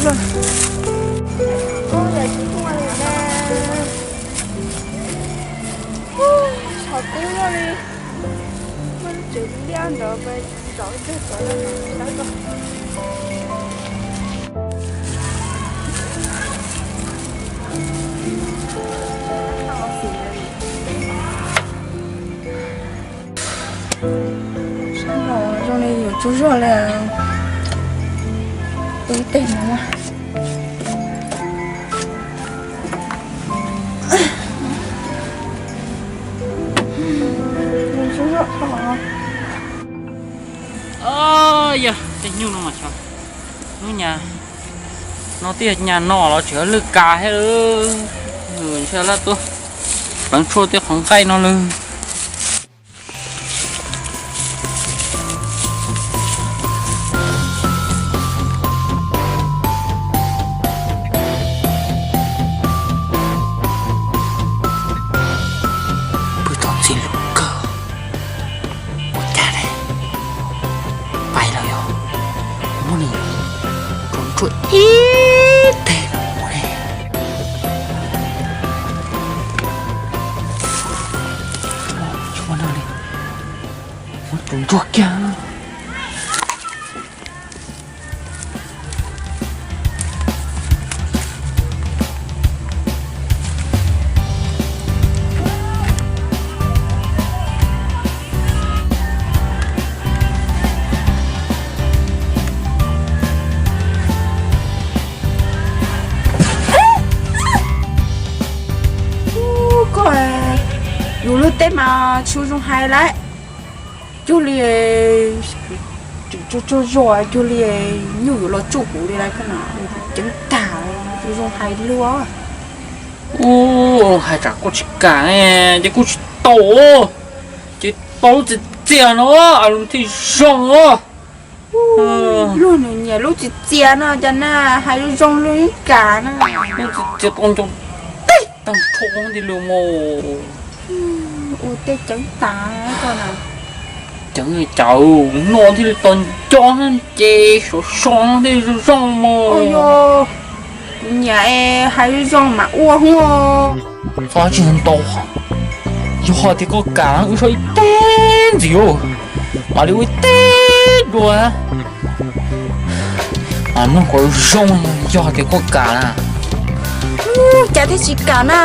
Tsaus kub li, muaj lub tsev liab ntawd mas zov kiag tod. Sab no zoo li yuav tsaug zog li, ua ib teg no. Yog tej nyuj no mas xyov, hnub nyas no twb yog nyas no los tseem lwj kas thiab. Ntshe lawv tuaj pleev tshuaj tej qhov nqaij no lawm. Pw tau ntxim hlub kawg. Ua cas ne? Pais lawm yog muab nws tsuav ntsuab ib teg no ua ne. Tsis muaj no li, muab tsuav ntsuab kiag. Koj, yus lub teb mas tsis zoo hais lawm. Cuag li tsuag tsuag zog, cuag li nyuj yuav los tsuj kuv li lawm koj no. Ceeb tag, tsis zoo hais luaj. Ub, hais tsam koj tsis kam ne, ces kuj tsis tau, ces tau lub txias txias no, lus thiaj zoo. Luag nws nyiam lub txias txias no cas na, hais zoo zoo luag yeej kam na. Lub txias txias tau nco teg tag nrho nti lawm mog. Ua tej ceeb tas koj na. Ceeb li cas, no thiaj li tau nco na, ces sov so no thiaj li zoo zoo mog. Yog kuv nyiam es hais zoo zoo mas ua hub. Txhob tsis ntau, yog hais tias koj kam wb so ib teg ntxiv, mam li ua ib teg dua. Mloog kom zoo, yog hais tias koj kam na. Cas thiaj tsis kam na,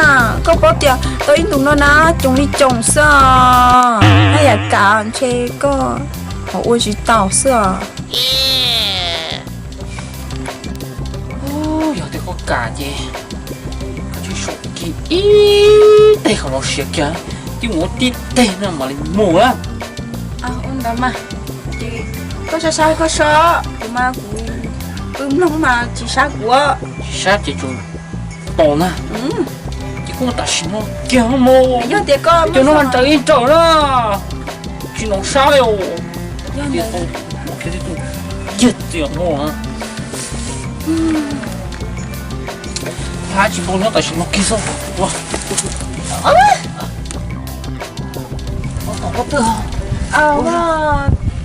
koj paub tias tau ib ntus no na coos li coos xwb. Haj yam kam ntshe koj ho ua tsis tau xwb os. Yog tias koj kam ces koj tsis so kiag ib teg qhov no siav kiag, twb mus ua tib teg no mam li mus lawm. Ua ntawd mas, ces koj sab sab koj so, kuv mas kuv pw mloog mas tsis sab kuv. Tsis sab ces tsuas tos na. Ces koj tam sim no kiag mog. Yog tias koj cov no mas raws ib raws na, tsis hnov sab li os. Kiag txias no. Hlab tsis npau nyob tam sim no kiag xwb.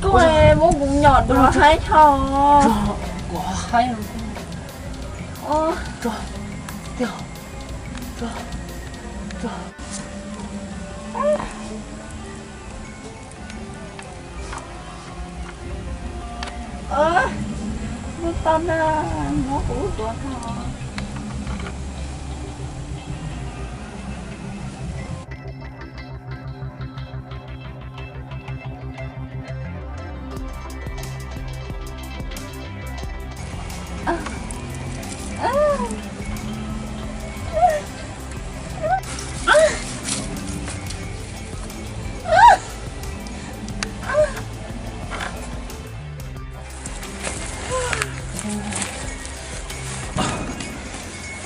Koj muab kuv nyom dua haib tho. Lub toj na, muab kuv lub duav tho.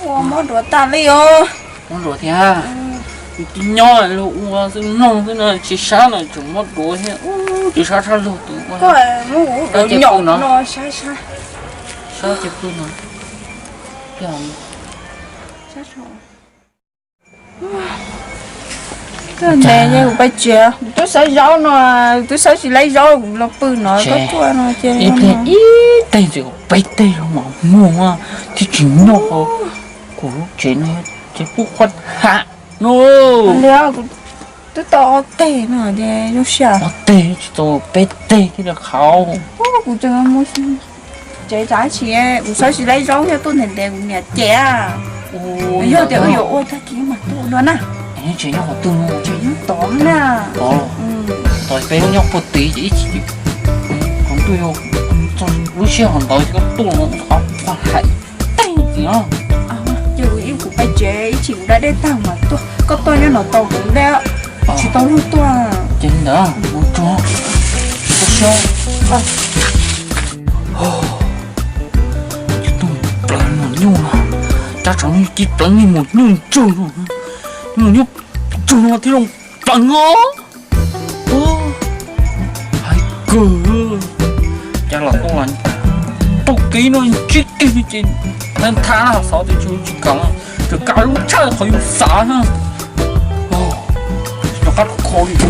Ua mob duav tas li os. Mob duav thiab. Tib nyob luag ua xwb mloog xwb no tsis sab no tseem mob duav thiab. Tsis sab sab luag tus ua. Koj muab kuv duav nyom no sab sab. Sab ces pw no. Ntev ces kuv pais tsev, kuv twb xawb zaub no, twb xawb tsis laib zaub kuv los pw no, koj tuaj no ces ib pliag ib teg txawm peb teg los mas muag thiab tsis noj kuv lub tsev no ces kuj qhuav ham no. Twb tau ob teg no ces zoo siab. Ob teg tsis tau peb teg thiaj li qhauv. Kuv tseem mus tsev tsav tsis, kuv xawb tsis laib zaub thiab tuaj ntev ntev kuv niam cem. Yog tias wb yuav ua tag kis mas tuaj dua na. Tsev nyob qhov twg no? Tsev nyob tod na. Tod peb lub nyob puag tid ces ib chim qhov ntuj yog txog lub sij hawm ntawd ces koj tuaj no qhov qhuav ham teg ntxiv no. Ces kuv ib kuv pais tsev ib chim kuv da dej tag mas tuaj, koj tuaj nyob no tos kuv dej, tsis tau luag tuaj. Ces li ntawd mus tso, tsis tau siab. Ces tuaj plawv maum nyuj no, cab tsov ci plawv niag maum nyuj ntsawg no, maum nyuj ntsawg no thiaj li plawv os. Hais kawg, cas los tuaj, tuaj kiag no ntsib kiag ces ntha ntha na, xov tias tsis kam, tsis kam lub tshaj qhov yus xav na. Rov qab kho li, kho,